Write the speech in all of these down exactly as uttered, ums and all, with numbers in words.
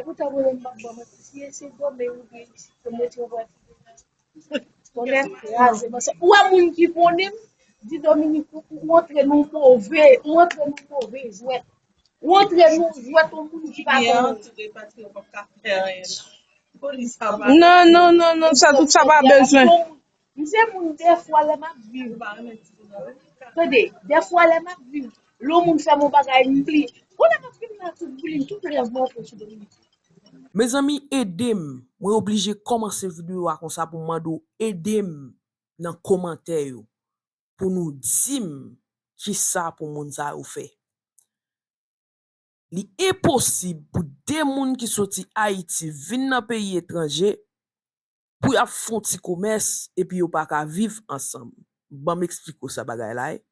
Poutan mwen menm m ap ban manti, si e se Dòmen ou byen isit ke m rete yon bwa. Tonnè kraze, paske ou wè moun ki konnen m, di Dominik, ou, ou antre nan move, ou antre nan move jwèt. Ou antre nan jwèt yon moun ki pa konnen. Non, non, non, non, sa tout sa pa bezwen. M se moun dèfwa lè m ap viv. Tande, dèfwa lè m ap viv, lè yon moun fè m yon bagay, m bliye. Ou lè m ap viv la, tout bliye, tout rèv mwen fè sou Dominik. Mezanmi, ede m. Mwen oblije kòmanse videyo a konsa pou m mande w ede m nan kòmantè yo pou nou di m kisa pou moun sa yo fè. Li enposib pou de moun ki soti Ayiti vin nan peyi etranje pou y ap fè yon ti komès epi yo pa ka viv ansanm. Ban m eksplike w sa bagay la ye.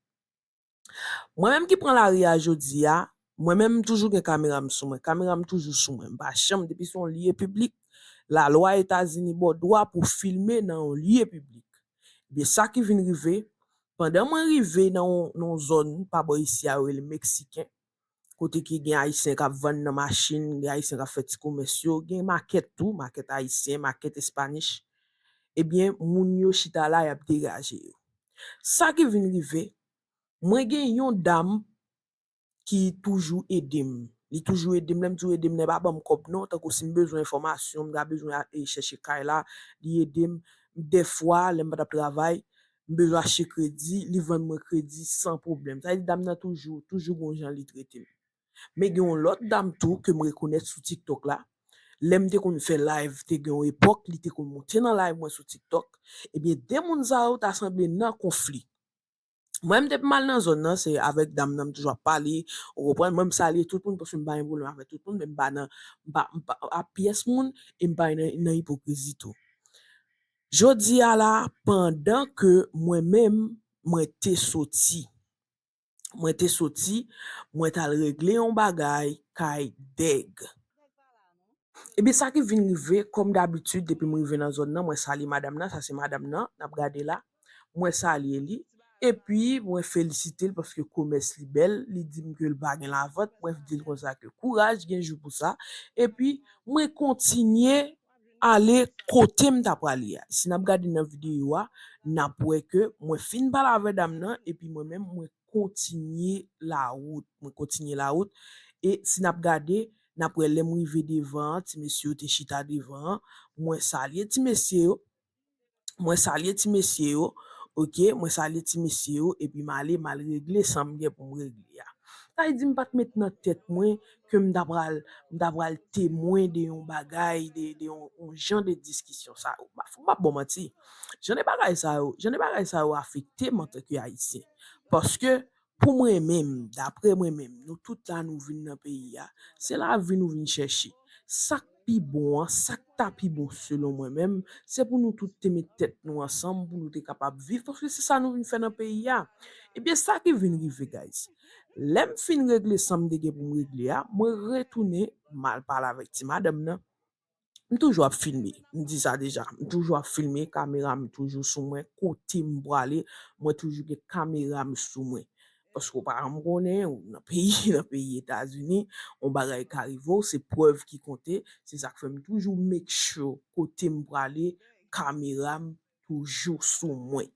Mwen menm ki pran lari a jodi a, mwen menm m toujou gen kamera m sou mwen. Kamera m toujou sou mwen. M pa janm, depi se yon lye piblik, lalwa Etazini ba w dwa pou w filme nan yon lye piblik. Ebyen, sa ki vin rive, pandan mwen rive nan yon, nan yon zòn pa bò isi a, yo rele Meksiken, kote ki gen Ayisyen k ap vann nan machin, gen Ayisyen k ap fè ti komès yo, gen makèt tou, makèt ayisyen, makèt espanich. Ebyen, moun yo chita la, y ap degaje yo. Sa ki vin rive, mwen gen yon dam ki toujou ede m. Li toujou ede m. Lè m di w ede m, nèg pa ban m kòb non, tankou si m bezwen enfòmasyon, m ta bezwen al chèche kay la, li ede m. Dèfwa, lè m pa t ap travay, m bezwen achte kredi, li vann mwen kredi san pwoblèm. Sa vle di dam nan toujou, toujou gon jan li trete m. Men gen yon lòt dam tou ke m rekonèt sou TikTok la. Lè m te konn fè live, te gen yon epòk, li te konn monte nan live mwen sou TikTok. Ebyen, de moun sa yo ta sanble nan konfli. Mwen menm depi m al nan zòn nan, se avèk dam nan m toujou ap pale, ou konprann? Mwen m salye tout moun paske m pa gen pwoblèm avèk tout moun, men m pa nan, m pa, m pa ap pyès moun e m pa nan, nan ipokrizi tou. Jodi a la, pandan ke mwen menm, mwen te soti, mwen te soti, mwen t al regle yon bagay kay Dèg. Ebyen, sa ki vin rive, kòm dabitid, depi m rive nan zòn nan, mwen salye madanm nan, sa se madanm nan, n ap gade la. Mwen salye li, epi mwen felisite l paske komès li bèl, li di m ke l pa gen lavant, mwen di l konsa ke kouraj, gen jou pou sa. Epi, mwen kontinye ale kote m ta prale a. Si n ap gade nan videyo a, n ap wè ke mwen fin pale avè dam nan, epi mwen menm, mwen kontinye lawout. Mwen kontinye lawout. E si n ap gade, n ap wè lè m rive devan an, ti mesye yo te chita devan an. Mwen salye ti mesye yo. Mwen salye ti mesye yo. Oke, mwen salye ti mesye yo. Epi m ale, m al regle sa m gen pou m regle a. Sa vle di m pa t met nan tèt mwen ke m ta pral, m ta pral temwen de yon bagay, de, de yon, yon jan de diskisyon sa yo. M pa, m pa ba w manti. Jan de bagay sa yo, jan de bagay sa yo afekte m antanke Ayisyen. Paske, pou mwen menm, daprè mwen menm, nou tout la nou vin nan peyi a, se lavi nou vin chèche. Sa k pi bon an, sa k ta pi bon selon mwen menm, se pou nou tout te met tèt nou ansanm pou nou te kapab viv, paske se sa nou vin fè nan peyi a. Ebyen, sa ki vin rive, guys. Lè m fin regle sa m te gen pou m regle a, mwen retounen, m al pale avèk ti madanm nan. M toujou ap filme, m di sa deja. M toujou ap filme, kamera m toujou sou mwen. Kote m prale, mwen toujou gen kamera m sou mwen. Paske w pa janm konnen, ou nan peyi, nan peyi Etazini, yon bagay ka rive w, se prèv ki konte. Se sa k fè m toujou make sure kote m prale, kamera m toujou sou mwen.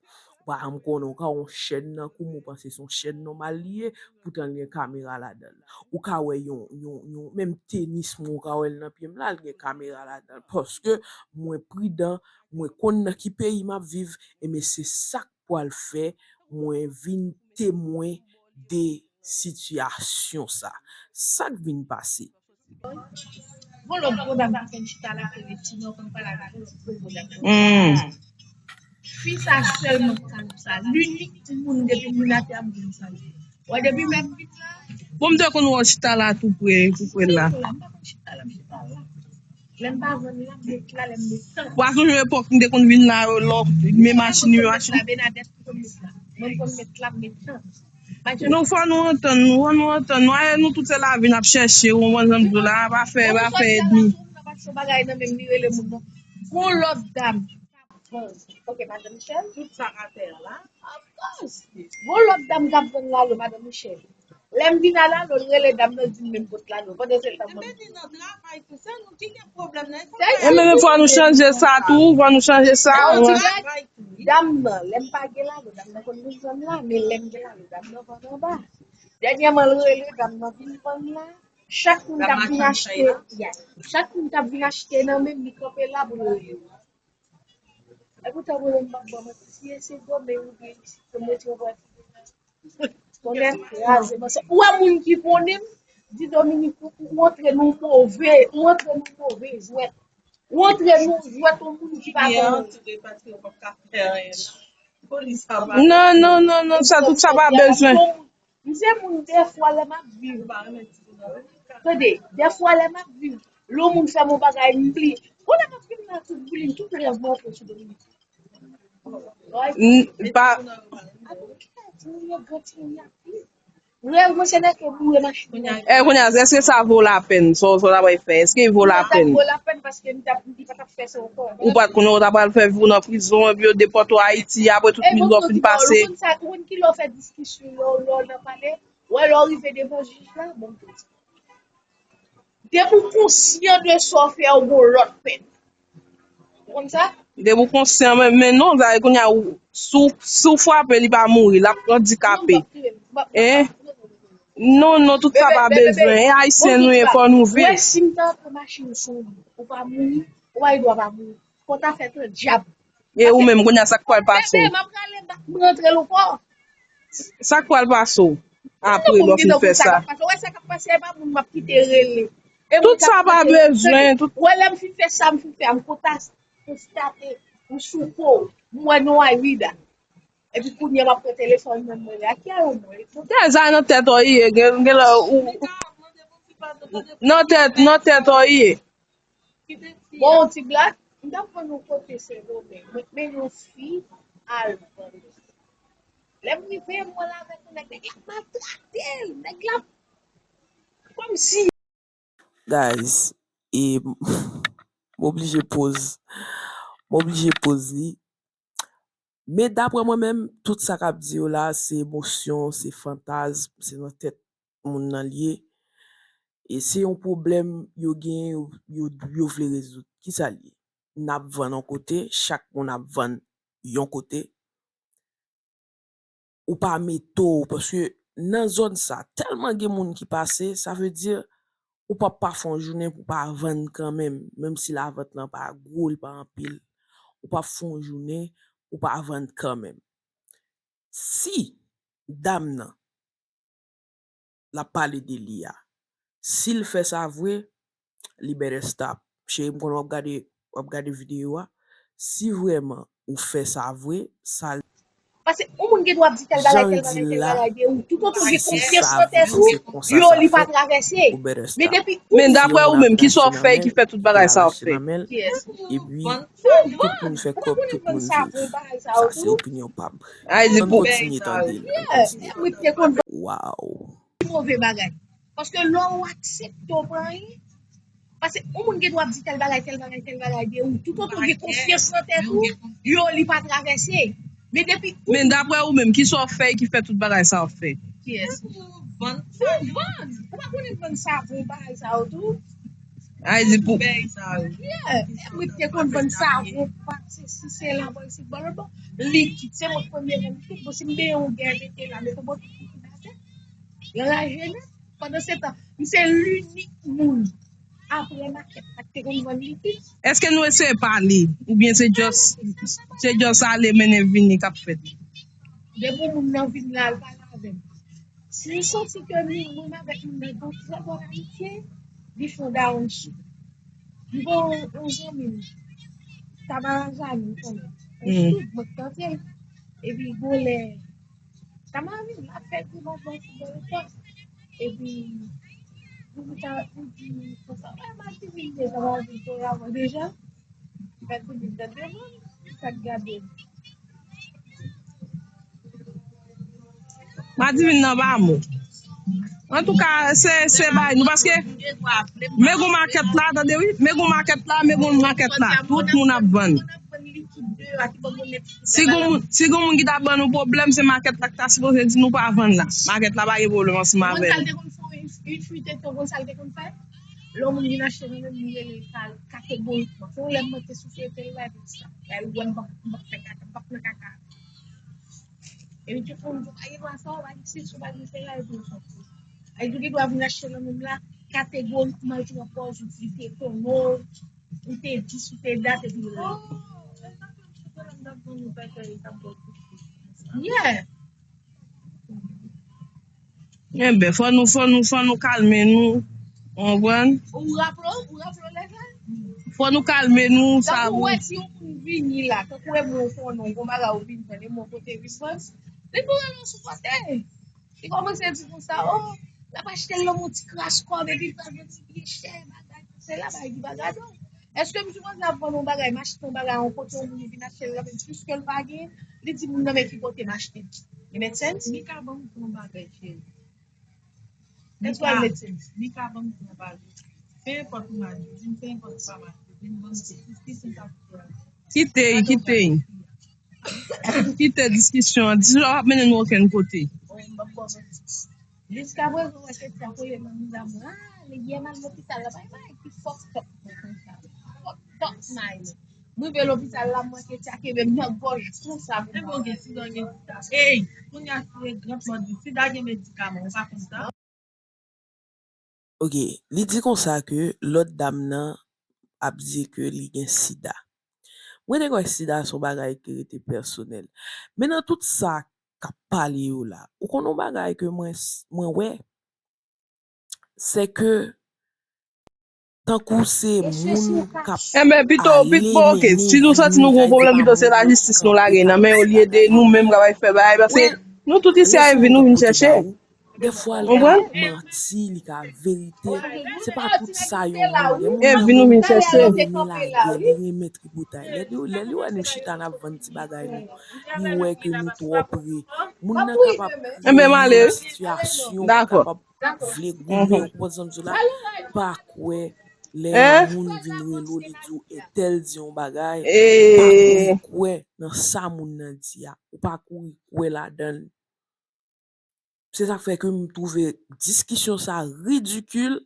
Ou pa janm konnen, ou ka wè yon chèn nan kou m, ou panse se yon chèn nòmal li ye, poutan l gen kamera ladan l. Ou ka wè yon, yon, yon, menm tenis mwen, ou ka wè l nan pye m la, l gen kamera ladan l. Paske mwen pridan, mwen konn nan ki peyi m ap viv, e men se sa k pral fè mwen vin temwen de sitiyasyon sa. Sa k vin pase? Gon lòt gwo dam ki konn chita la ki rele Tino, konn pale avè l, gon lòt gwo dam. Hmm. Fi sa sèlman k ka di sa. Linik moun depi m vin atè a m konn sa l ye. Wè depi m vin la. Bon, m te konn wè w chita la tou pre, tou pre la. M pa konn chita la, m chita la. Lè m pa jwenn la, m met la, lè m met tan. W a sonje epòk m te konn vin la, yo lòk, men machin, men machin. Bènadèt ki konn met la. Mwen m konn met la, m met tan. Non, fò nou antann nou, fò nou antann nou. Aye, nou tout se lavi n ap chèche, ou konprann sa m di w la, pa fè, pa fè ènmi. Gon lòt dam. Ok, Madan Michel. Tout sa atè a la. Of course. Gon lòt dam k ap vann lalo, Madan Michel. Lè m vin a Lalo, l rele dam nan, l di m menm kot Lalo. Pandan se tan, mwen. Ebyen, fò nou chanje sa tou, fò nou chanje sa. Dam nan, lè m pa gen Lalo, dam nan konn vin jwenn la, men lè m gen Lalo, dam nan vann anba. Dènyèman, l rele, dam nan vin vann la. Chak moun k ap vin achte, chak moun k ap vin achte nan men m, li kanpe la pou l rele. Epoutan mwen menm m ap ban manti, si e se Dòmen ou byen isit ke m rete yon pati de la. Tonnè kraze mwen. Ou wè moun ki konnen m, di Dominik, ou antre nan move, ou antre nan move jwèt. Ou antre nan jwèt yon moun ki pa konnen. Non, non, non, non, sa tout sa pa bezwen. M se moun dèfwa lè m ap viv. Tande, dèfwa lè m ap viv, lè yon moun fè m yon bagay, m bliye. Ou lè m ap viv nan tout boulim, tout rèv mwen antre sou Dominik. Pa. Rèv mwen se nèg yo boure machin nan. E kounye a, èske sa vo lapèn? Sa w ta pral fè, èske l vo lapèn? Vo lapèn paske m t ap, m pa t ap fè sa ankò. Ou pa t konnen w ta pral fè vi w nan prizon, epi yo depòte w Ayiti, apre tout mizè w fin pase. Ou konn sa, ou konn kilè w fè diskisyon yo, lè w nan pale, wè lè w rive devan jij la, bon, depi w konsyan de sa w fè a, ou gen yon lòt pèn. Ou konn sa? Depi w konsyan, men, men non, sa vle kounye a, si w frape, li pa mouri, l ap andikape. Hein? Non, non, tout sa pa bezwen. E Ayisyen nou ye, fò nou viv. Wè, si m ta pran machin sou ou, ou pa mouri, ou pa gen dwa pa mouri. Fò w ta fè tan dyab. E ou menm, kounye a, sa k pral pase w? Bebe, m ap rale bak, m rantre l ankò. Sa k pral pase w apre lè w fin fè sa? Ou wè sa k ap pase, e pa moun m ap kite rele. Tout sa pa bezwen. Ou wè lè m fin fè sa m fin fè a, m konta-, konstate, m sou po, m wè nou a Rida. Epi kounye a m ap pran telefòn mwen, mwen rele, a ki a yo mwen? Tèl sa nan tèt w ye, gen, gen lè ou, nan tèt, nan tèt w ye. Bon, ti blag, m t ap vann yon kote Sendomeng. Mwen t mennen yon fi al vann. Lè m rive, m wè l avèk yon nèg, nèg la ap maltrate l. Nèg la kòmsi. Guys, e, m oblije poz, m oblije poz li. Men daprè mwen menm, tout sa k ap di yo la, se emosyon, se fantasm, se nan tèt moun nan l ye. E se yon pwoblèm yo genyen, yo, yo, yo vle rezoud. Kisa l ye? N ap vann yon kote, chak moun ap vann yon kote. Ou pa mete w, paske nan zòn sa, tèlman gen moun ki pase, sa vle di, ou p ap pa fè yon jounen pou w pa vann kanmenm, menm si lavant lan pa gwo, li pa anpil, ou p ap fè yon jounen pou w pa vann kanmenm. Si dam nan l ap pale de li a, si l fè sa vre, li better stop. Cheri, m konnen w ap gade, w ap gade videyo a. Si vrèman ou fè sa vre, sa l Paske yon moun gen dwa ap di tèl bagay, tèl bagay, tèl bagay de ou. Toutotan w gen konfyans nan tèt ou, yo, li pa travèse. Men depi ou. Men daprè ou menm, kisa w fè ki fè tout bagay sa yo fèt? Epi, tout moun fè kòb, tout moun viv. Sa se opinyon pa m. Ann kontinye tande l, ann kontinye tande l. Waw. Pi move bagay. Paske lè w aksepte w pa anyen, paske yon moun gen dwa ap di tèl bagay, tèl bagay, tèl bagay de ou. Toutotan w gen konfyans nan tèt ou, yo, li pa travèse. Men depi ou. Men daprè ou menm, kisa w fè ki fè tout bagay sa yo fèt? Kiyès? Vann. Vann. Ou pa konnen vann savon, bagay sa yo tou? Ay, di pou. Bèy sa yo. Yeah. Mwen te konn vann savon, pati sise la, bò isit, bò lòt bò. Likid, se mwen k premye vann likid. Bon, si m benyen yon gè mete la, mete yon bòt likid atè. Yo raje nèt. Pandan se tan, m se linik moun apre makèt la k te konn vann likid. Èske nou eseye pale? Oubyen se just, se just ale mennen vini k ap fèt? Depi yon moun nan vin la, al pale avè m. Si l santi ke li menm avèk moun nan gen yon trè bon amitié, li fè yon dawonchi. M gen yon zanmi m, Tamara Jani, ou konnen. Yon sou mwen k tande l. Epi gon lè, Tamara vin, l ap fè gwo manman foutbòl ankò. Epi, li di, li di konsa, wè, Madivi, Tamara vin konn avè w deja. Madivi nan devan, sa k gade m. Madivin nan pa mou. Antouka, se, se bay nou, paske Mego Market la, tande wi, Mego Market la, Mego Market la, tout moun ap vann. Likid deyò a ki ban mwen nèt. Si gon moun, si gon moun ki ta ban nou pwoblèm, se makèt la ki ta sipoze di nou pa vann la. Makèt la pa gen pwoblèm ansanm avè nou. Ou konn sa l te konn fè, yon, yon fwi te, ou konn sa l te konn fè? Lè yon moun vin achte nan men m, li rele l ka-, kategorikman. Se yon lè m monte sou fete, li bay pou sa. Lè l wè m p ap, m p ap fè kaka, m p ap pran kaka. Epi tout moun di, "Pa gen dwa sa, ou pa gen sesi, ou pa gen sela," epi l sòti. Ay, di, "Ou gen dwa vin achte nan men m la, kategorikman, ou pran pòz, ou di, te konnen w, ou te di, ou te dat, epi l rele." Yeah. Enben, fò nou, fò nou, fò nou kalme nou. Ou konprann? Ou raple w, ou raple w lè sa? Fò nou kalme nou, sa. Tankou ou wè si yon moun vini la, tankou e mwen ou konnen, ou gon bagay ou vin vann, e mwen kote vin vann, li pou rele w sou kote. Li kòmanse di konsa, o, l ap achte l nan yon ti kras kòb, epi l pral vann li byen chè, bagay, se la bagay ki pa gade w. Èske m sipoze ap vann yon bagay, m achte yon bagay yon kote, yon moun vin achte l, l ap di piske l pa gen, li di moun nan men ki kote m achte l. Li make sense? Mika, ban m di yon bagay, cheri. Èske l make sense? Mika, ban m di yon bagay. Pe enpòt ou mache, di m pe enpòt ou pa mache, di m ban m di, ki sens sa ki fè a? Kite, kite. Kite diskisyon an. Diskisyon an p ap mennen nou okenn kote. Jiskaprezan, wè se sa kote nan miza mwen. Ah, li gen mal lopital la. Bay, bay, ki fucked up mwen konsa. Fucked up, my. M rive lopital la, mwen ke tya kenbe m nan gòj konsa. Epi w gen sida, w gen sida. Ey, kounye a si e grandmòd di, sida gen medikaman, ou pa konn sa? Ok, li di konsa ke lòt dam nan ap di ke li gen sida. Mwen te kwè sida se yon bagay ki rete pèsonèl. Men nan tout sa k ap pale yo la, ou konn yon bagay ke mwen, mwen wè, se ke tankou se moun k ap Enben, pito, pito, ok, si nou santi nou gen yon pwoblèm, pito se lajistis nou lage nan men yo, olye de nou menm k ap fè bagay, paske nou tout isi a, e vi nou vin chèche. Dèfwa, li ka manti, li ka verite. Se pa tout sa yon moun gen. Moun nan vin chèche. Li renmen lagè, li renmen tripotay. Lè li, lè li wè nou chita n ap vann ti bagay nou, li wè ke nou twò pre. Moun nan kapab kreye yon sitiyasyon, kapab vle goumen, ou konprann sa m di w la? Pa kwè lè yon moun vin rele w, li di w entèl di yon bagay, pa kouri kwè nan sa moun nan di a. Ou pa kouri kwè ladan l. Se sa k fè ke m twouve diskisyon sa ridikil.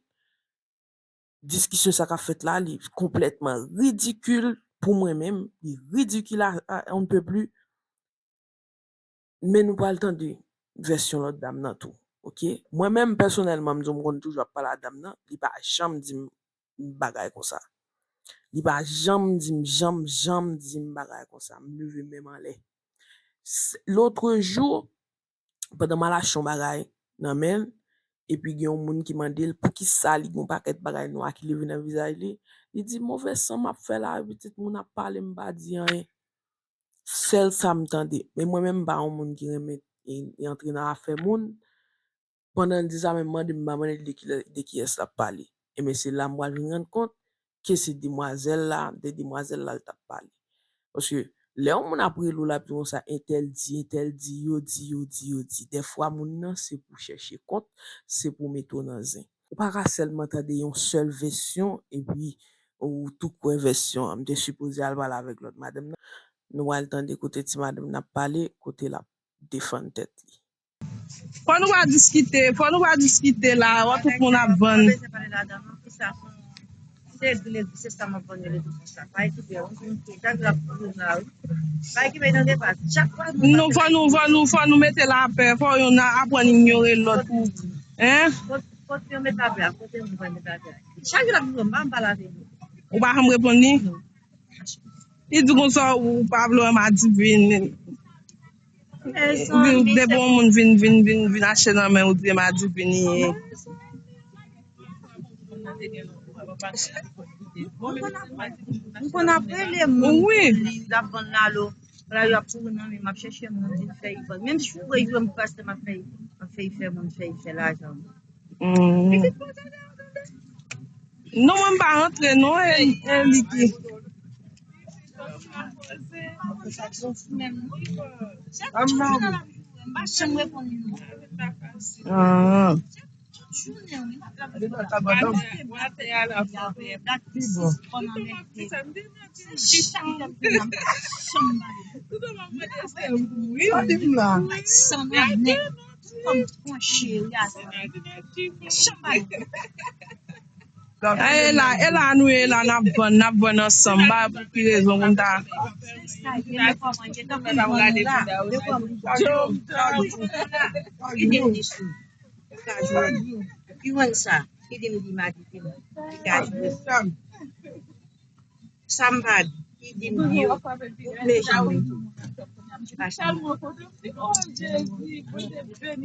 Diskisyon sa k ap fèt la, li konplètman ridikil pou mwen menm. Li ridikil à, à on ne peut plus. Men nou pral tande vèsyon lòt dam nan tou. Ok? Mwen menm, pèsonèlman, m di w m konn toujou ap pale a dam nan. Li pa janm di m bagay konsa. Li pa janm di m, janm, janm di m bagay konsa. M leve men m anlè. S-, lotrejou, pandan m al achte yon bagay nan men l, epi gen yon moun ki mande l poukisa li gen yon pakèt bagay nwa ki leve nan vizaj li, li di, "Move san m ap fè la, pitit moun ap pale, m pa di anyen." Sèl sa m tande. Men mwen menm, m pa yon moun ki renmen e, e antre nan afè moun. Pandan l di sa, men m mande m pa mande l de ki, de kiyès l ap pale. Ebyen, se la m pral vin rann kont ke se demwazèl la, de demwazèl la l t ap pale. Paske lè yon moun ap rele w, l ap di w konsa, entèl di, entèl di, yo di, yo di, yo di. Dèfwa, moun nan, se pou chèche kont, se pou mete w nan zen. Ou pa ka sèlman tande yon sèl vèsyon, epi ou tou kwè vèsyon an. M te sipoze al pale avèk lòt madanm nan. Nou pral tande kote ti madanm nan ap pale, kote l ap defann tèt li. Fò nou pa diskite, fò nou pa diskite la, wè tout moun ap vann. Se glez, se sa m ap vann yo, li di konsa. Pa ekipe, yon moun ki, chak jou ap kouri nan lari. Pa ekipe, tande pa. Chak fwa moun... Non, fò nou, fò nou, fò nou mete lapè, fò youn aprann inyore lòt pou, en? Kot, kot yo met lapè a? Kote moun pral met lapè a? Chak jou l ap kouri, m pa, m pa lave li. Ou pa janm reponn li? Non. Li di konsa, ou pa vle wè m adivin. Depi yon moun vin, vin, vin, vin achte nan men ou, di m adivin li ye. M konn ap rele moun pou li, l ap vann lalo. Lalo ap kouri nan men m, ap chèche moun vin fè y vann. Menm si w wè jwe m pase, m ap fè y, m ap fè y fè moun, fè y fè lajan. Non, mwen m pa rantre non, e, e li ki. Ah. Jounen wi, m ap la pou la. Atè a la fè. Dat ki sis pon nan men de. Se chita ki fè m te nan chanm ba yo. San nan nèt, kòm tronche wi a sa. Chanm ba yo. A, e la, e la nou ye la, n ap vann, n ap vann ansanm. M pa wè pou ki rezon pou m ta. Sa ye, men kòman ye, tankou m vann la. Ou ka jwe. Ki vann sa? Ki di m di m a di te mwen. Ki ka jwe. Sa m pa di. Ki di m di yo. Tout le jan mwen di.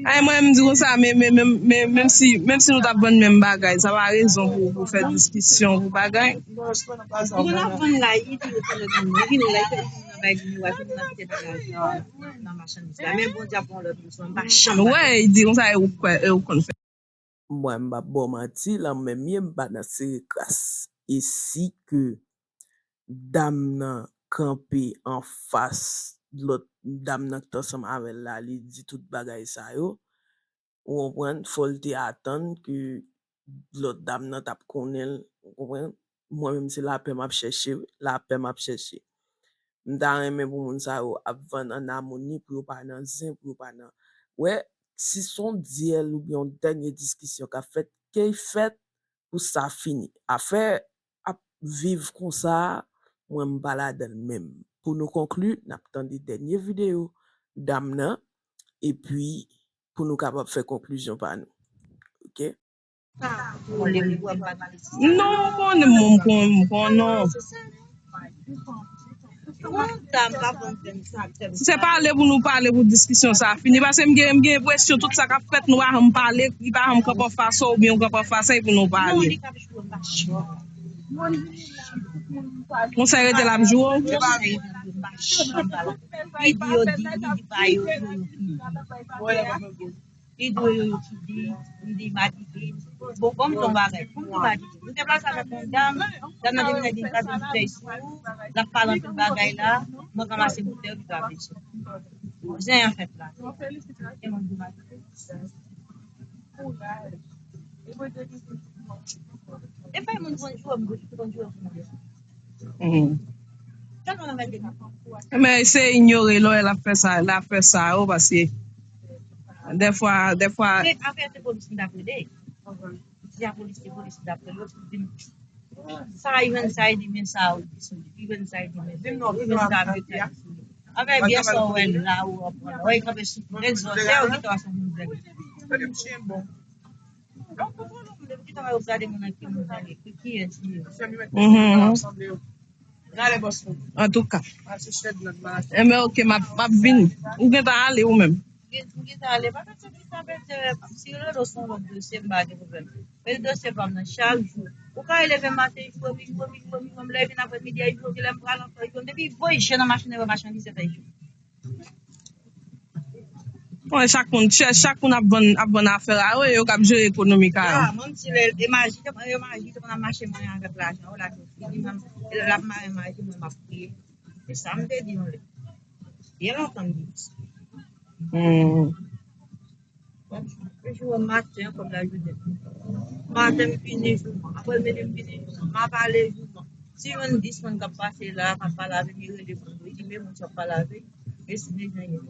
Ay, mwen, m di konsa, men, men, men, men, menm si, menm si nou t ap vann menm bagay, sa pa rezon pou, pou fè diskisyon, pou bagay. Moun ap vann la, li di yo fè lòt moun. Li vin la, li fè moun nan bay nimewo a, se moun nan kite bagay nan, nan machandiz la. Men Bondye ap yon lòt moun, m pa janm bay. Wè, li di konsa, e ou kwè, e ou konn fè. Mwen, m p ap ba w manti, lanmè m ye, m pa nan sere kras. E si ke dam nan kanpe anfas lòt dam nan ki t ansanm avè l la, li di tout bagay sa yo, ou konprann, fò l te atann ke lòt dam nan t ap konnen l, ou konprann? Mwen menm, se lapè m ap chèche, lapè m ap chèche. M ta renmen pou moun sa yo ap vann ann amoni, pou yo pa nan zen, pou yo pa nan, wè, si se yon dyèl oubyen yon dènye diskisyon k ap fèt, ke l fèt pou sa fini. Afè ap viv konsa, mwen m pa ladan l menm. Pou nou konkli, n ap tande dènye videyo dam nan, epi pou nou kapab fè konklizyon pa nou. Oke? Non, m konnen, m konnen, m konnen, non. Si se pale pou nou pale pou diskisyon sa a fini, paske m gen, m gen enpresyon tout sa k ap fèt, nou pa janm pale, li pa janm kanpe anfas ou, oubyen ou kanpe anfas li pou nou pale. Konsèy rete l ap joure w? Li di yo di, li di pa yo, yo, yo fini. Li di yo, yo fini, li di Madidi. Bon, bon, m di yon bagay. Pou m di Madidi, m te plase avèk yon dam, dam nan te vin di m ka di boutèy sou ou, l ap pale anpil bagay la, mwen ranmase boutèy yo, li trape sou. Zen an fèt la. E mwen di Madidi. E fè moun pran jou, m pran jou pou mwen. Mhm. Men se inyore lè l ap fè sa, l ap fè sa yo, paske dèfwa, dèfwa. Se afè se polis m t ap rele. Si a polis, se polis m t ap rele, yo di m sa, even sa, e di men sa, ou di sou li, even sa, e di men sa, even sa, men sa, e di sou li. Avè byen sa w wè la, ou ap pran la. Wè, kanpe sou egzòtè, ou kite w ap fè moun vèl. Donk, ou konnen, ou menm ki travay, ou gade moun nan ki moun sa ye, ki, kiyès li ye. Mhm. Antouka. Enben, oke, m ap, m ap vini. Ou gentan ale ou menm? Ou gentan ale, pa fè sa, sa fè, si yo rele w se yon lòt dosye, m pa gen pwoblèm. Men dosye pa m nan, chak jou. Ou ka leve maten, joure m, joure m, joure m, joure m, lè vin aprèmidi, ay joure, lè m pral ankò, joure m. Depi voye chen nan machin nan, machandiz, se fè joure. Bon, chak moun, chè, chak moun ap vann, ap vann afè a yo, e yo k ap jere ekonomik a yo. Ya, mwen, m di lè, e maji, e maji, te konn ap mache manyen avèk lajan, ou lajan fini, mwen, lè l ap mare maji, mwen, m ap priye. Se sa m te di yon lè. Byen lontan m di sa. Hmm. Jou maten, kòm lajounen. Maten, m fini jouman. Aprè midi, m fini jouman. M ap ale jouman. Si jwenn dis moun k ap pase la, k ap pale avè m, yo rele m. Yo di, men moun sa ap pale avè m. E si deja yon.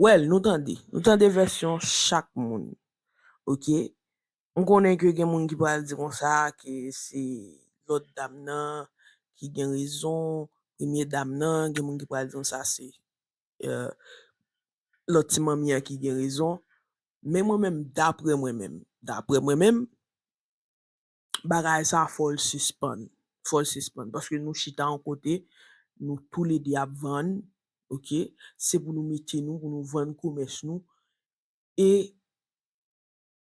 Well, nou tande. Nou tande vèsyon chak moun. Oke? M konnen ke gen moun ki pral di konsa ke se lòt dam nan ki gen rezon, premye dam nan, gen moun ki pral di konsa se, eh, lòt ti manmi an ki gen rezon. Men mwen menm, daprè mwen menm, daprè mwen menm, bagay sa fò l sispann. Fò l sispann. Paske nou chita yon kote, nou toulede ap vann, oke? Se pou nou mete nou, pou nou vann komès nou. E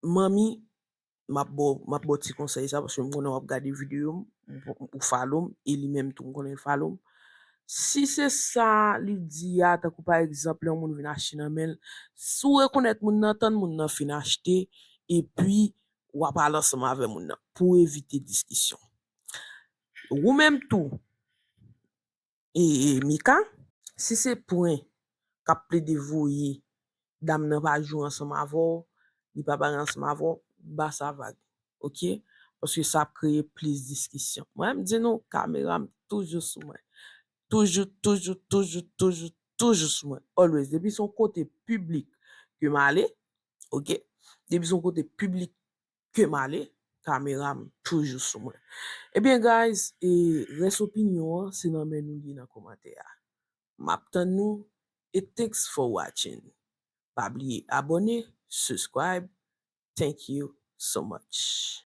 manmi, m ap ba w, m ap ba w ti konsèy sa, paske m konnen w ap gade videyo m, ou, ou follow m, e li menm tou, m konnen l follow m. Si se sa li di a, tankou pa egzanp, lè yon moun vin achte nan men l, si w rekonèt moun nan, tann moun nan fin achte, epi w ap al ansanm avè moun nan, pou evite diskisyon. Ou menm tou, e, e, Mika, si se pwen k ap plede voye dam nan pa joure ansanm avè w, li pa pale ansanm avè w, ba sa vag. Ok? Paske sa ap kreye plis diskisyon. Mwen, m di nou, kamera m toujou sou mwen. Toujou, toujou, toujou, toujou, toujou sou mwen. Always. Depi se yon kote piblik ke m ale, ok? Depi se yon kote piblik ke m ale, kamera m toujou sou mwen. Ebyen, guys, e rès opinyon an, se nan men nou li nan kòmantè a. M ap tann nou, e thanks for watching. Pa bliye abòne, subscribe. Thank you so much.